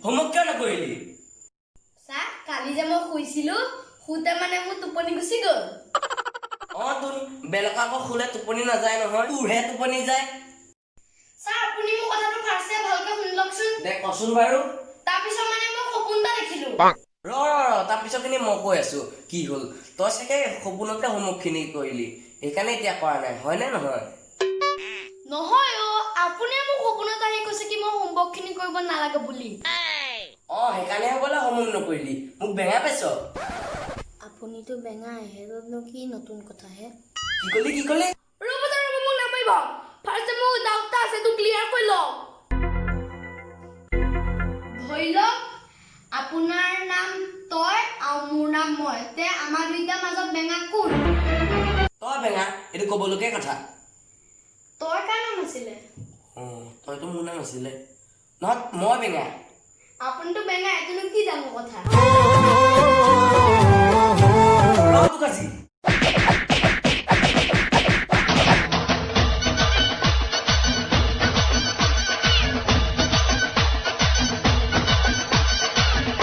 Homework কিয় নকৰিলি? Sir, কালি যে মই শুইছিলো, শুতে মানে মোৰ টোপনি গুচি গ'ল। অ তোন, বেলেগ আকৌ শুলে টোপনি নাযায় নহয়, তোৰহে টোপনি যায়। ছাৰ, আপুনি মোৰ কথাটো ফাৰ্ষ্টে ভালকে শুনি লওকচোন। দে, কচোন বাৰু। তাৰপিছত মানে মই সপোন এটা দেখিলো। ৰ ৰ ৰ, তাৰপিছৰখিনি মই কৈ আছো কি হ'ল। তই চাগে সপোনতে হোমৱৰ্কখিনি কৰিলি, সেইকাৰণে এতিয়া কৰা নাই, হয়নে নহয়? নহয় অ, আপুনিয়ে মোক সপোনত আহি কৈছে কি মই হোমৱৰ্ক খিনি কৰিব নালাগে বুলি। অ, সেইকাৰণে হ'বলা হোমৱৰ্ক নকৰিলি। মোক বেঙা পাইছ? আপুনিতো বেঙাই, সেইটোনো কি নতুন কথা হে? কি কলি, কি কলি? ৰ'ব ছাৰ, ৰ'ব, মোক নামাৰিব। ফাৰ্ষ্টে মোৰ ডাউট এটা আছে, এইটো ক্লিয়াৰ কৰি লওক। ধৰি লওক আপোনাৰ নাম তই আৰু মোৰ নাম মই, তে আমাৰ দুইটাৰ মাজত বেঙা কোন? তই বেঙা, এইটো ক'বলগীয়া কথা। তই কাৰ নাম আছিলে? অ, তইতো মোৰ নাম আছিলে নহয়, মই বেঙা। আপুনিতো বেঙা, এইটোনো কি ডাঙৰ কথা?